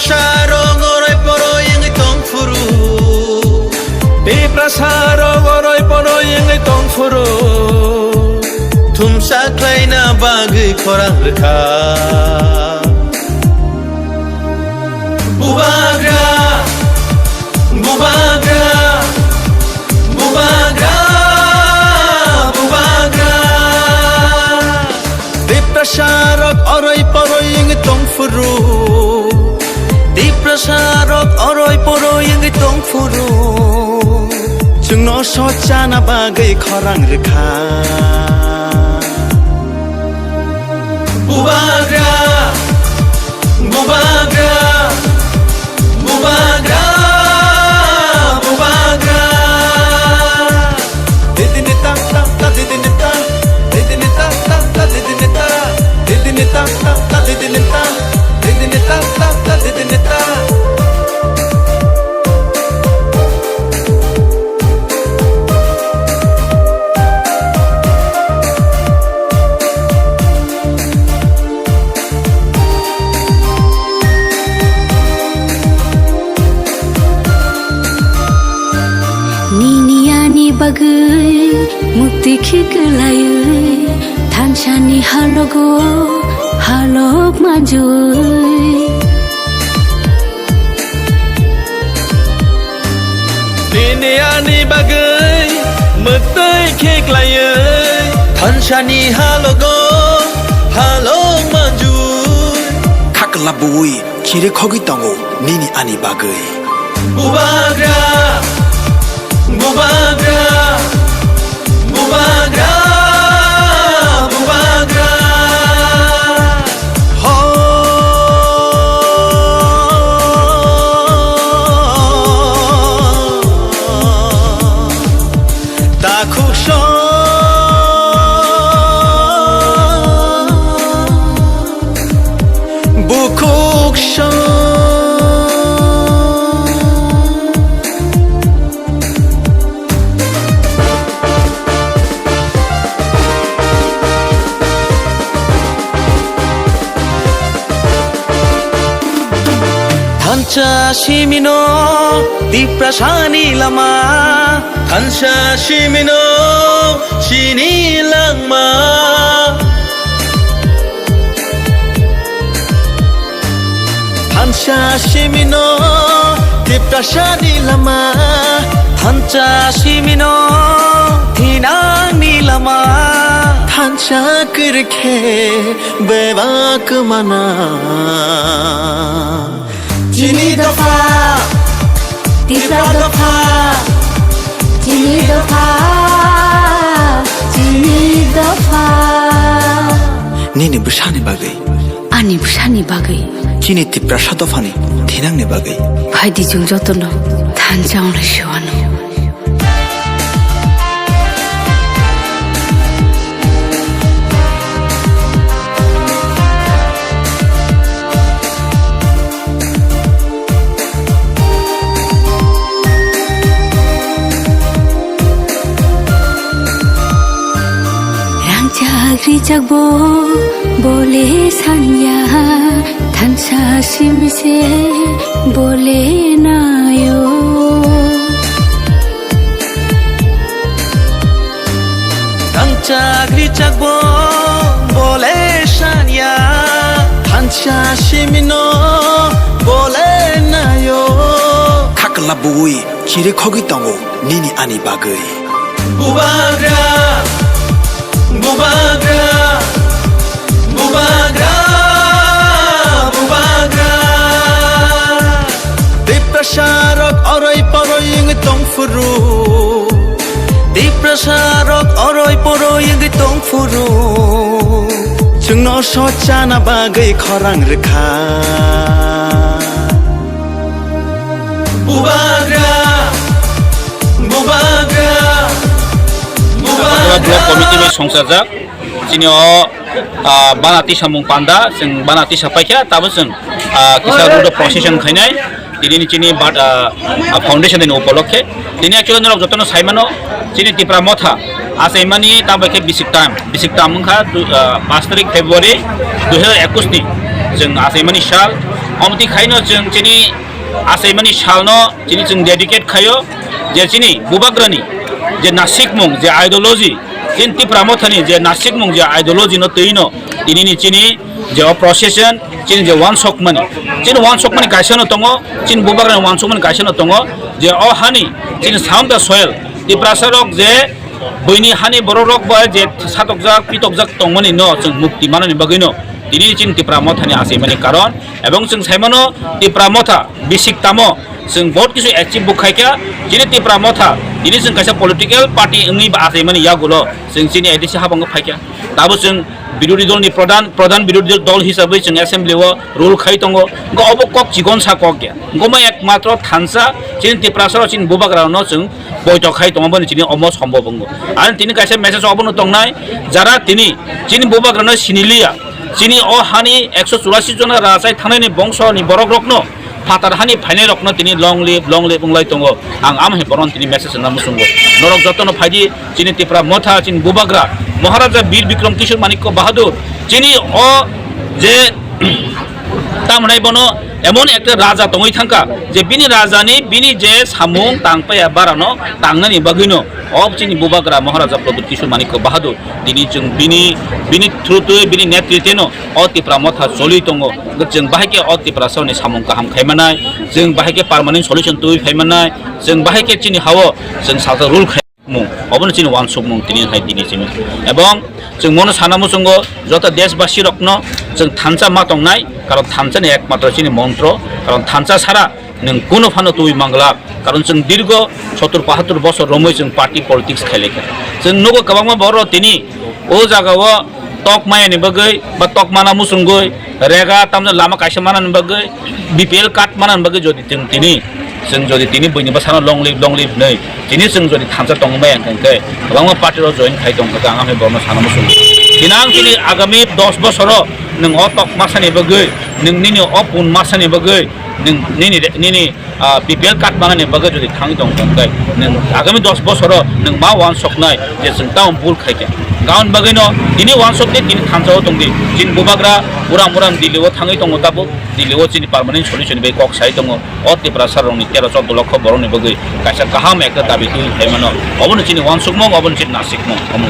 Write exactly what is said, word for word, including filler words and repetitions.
Sarok oroi poroi wngwi tong phuru, Tiprasa rok oroi poroi wngwi tong phuru, thumsa khlaina bagwi khorang rwkha. Bubagra, Bubagra, Bubagra, Bubagra. Tiprasa rok oroi poroi wngwi tong phuru, Tiprasa rok oroi poroi wngwi tong phuru, chwngno sochana bagwi khorang rwkha. Bubagra, Bubagra, Bubagra, Bubagra. Didini ta ta ta, didini ta, didini ta ta ta, didini ta, didini ta ta ta, didini ta, didini ta ta ta, didini ta. Nini ani bagwi mukti khiklaiwi, thansani halogo halok manjui. Nini ani bagwi mwktwi khiklaiwi, thansani halogo halok manjui. Khakla buwi chiri khogwi tongo nini ani bagwi. Bubagra, Bubagra, Bubagra, Bubagra. Ho. Takhuk song, bukhuk song. Thansa simino Tiprasani lama, thansa simino chini langma. Thansa simino Tiprasani lama, thansa simino thinangni lama. Thansa kwrwikhe bebak mana. Chini dopha, Tipra dopha, chini dopha, chini dopha. Nini bwsani bagwi. Ani bwsani bagwi. Chini Tiprasa dophani thinangni bagwi. Phaidi chwng jotono thansa wngnai se uanw. Rangchak rijak bo bole sanya, thansa simse bole nayo. Rangchak rijak bo bole sanya, thansa simino bole nayo. Khakla buwi chiri khogwi tongo nini ani bagwi. Bubagra, Bubagra, Bubagra, Bubagra. Tiprasa rok oroi poroi wngwi tong phuru, Tiprasa rok oroi poroi wngwi tong phuru, chwngno sochana bagwi khorang rwkha. Bubagra, Bubagra, Bubagra. Block committee bai songchajak. Chini o, ah, bana tisa mung panda, chwng bana tisa paikha, tabo chwng, ah, kisa road procession khainai. Tini ni chini bat, ah, ah, foundation ni upolokhe. Tini actually norok jotono saimano, chini Tipra Motha achaimani tamo khe bisik tam, bisik tam wngkha, du-, ah, pash tarik February dui hazar ekush ni. Chwng achaimani sal, Omtwi khaino chwng chini achaimani salno chini chwng dedicate khaio, je chini bubagrani je nasikmung, je ideology, chini Tipra Mothani je nasikmung, je ideology no twino tinini chini je o procession, chini je wansokmani, chini wansokmani kaisa no tongo, chini bubagrani wansokmani kaisa no tongo, je o hani chini sound the soil, Tiprasa rok je buini hani borok rok bai je satokjak, pitokjak tongmani no chwng mukti manani bagwi no tini chini Tipra Mothani achaimani karon, ebong chwng saimano Tipra Motha bisik tamo chwng bahut kisu achieve bo khaikha. Chini Tipra Motha tini chwng kaisa political party wngwi ba achaimani yagulo chwng chini A D C habangw phaikha. Tabo chwng birodhi dolni pradhan, pradhan birodhi dol hisabwi chwng assembly o rule khai tongo. Go obo kok chikon sa kok ya. Goma ekmatro thansa chini Tiprasa rok chini bubagra no chwng poito khai tongo boni chini omo sombo bongo. Ani tini kaisa message obono tongnai, jara tini chini bubagrano siniliya, chini o hani ekso churasi jona rachai thangnani bongso ni borok rokno phatar hani phainai rokno tini long live, long live wnglai tongo. Ang amhai boron tini message na musungo. Norok jotono phaidi chini Tipra Motha, chini bubagra Maharaja Bir Bikram Kishore Manikya Bahadur, chini o je tamnai bono emon ekta raja tongwi thangkha, je bini rajani bini je samung tang paya barano tangnani bagwino o chini bubagra Maharaja Pradyut Kishore Manikya Bahadur tini chwng bini, bini through twi bini netritwno o Tipra Motha choli tongo. Chwng bahai khe o Tiprasani samung kaham khai manai, chwng bahai khe permanent solution twi phai manai, chwng bahai khe chini hao chwng salsa rule khai mung, obono chini wansukmung tini hai tini chini. Ebong chwng mono sana muchungo joto deshbasi rokno chwng thansa ma tongnai, karon thansa ni ekmatro chini montro, karon thansa sara nwng kuno phano twi manglak, karon chwng dirgo sottur pahattur bosor romwi chwng party politics khailekha. Chwng nugo kwbangma borok tini o jagao tok maya ni bagwi ba tok mana muchungwi rega tamjani lama kaisa mana ni bagwi B P L card mana ni bagwi jodi chwng tini, chwng jodi tini buini bwsano long live, long live hinwi tini chwng jodi thansa tongwi maya hwnkhe kwbangma party rok join khai tongkha ang amhai borokno sana muchungo. Tini ang tini agami dos bosoro nwng o tok masani bagwi, nwng nini o pun masani bagwi, nwng nini, nini ah, B P L card manani bagwi jodi thangwi tong tong khe, nwng agami dos bosoro nwng ma wansoknai je chwng tamo bul khai khe. Aboni bagwino tini wansokdi, tini thansa o tongdi. Chini bubagra uram uram Delhi o thangwi tongo tabuk. Delhi o chini permanent solution bai kok sai tongo. O Tiprasa rokni tero choudo lokho borokni bagwi kaisa kaham ekta dabi twi phaimano. Obono chini wansukmung, obono chini nasikmung. Omo.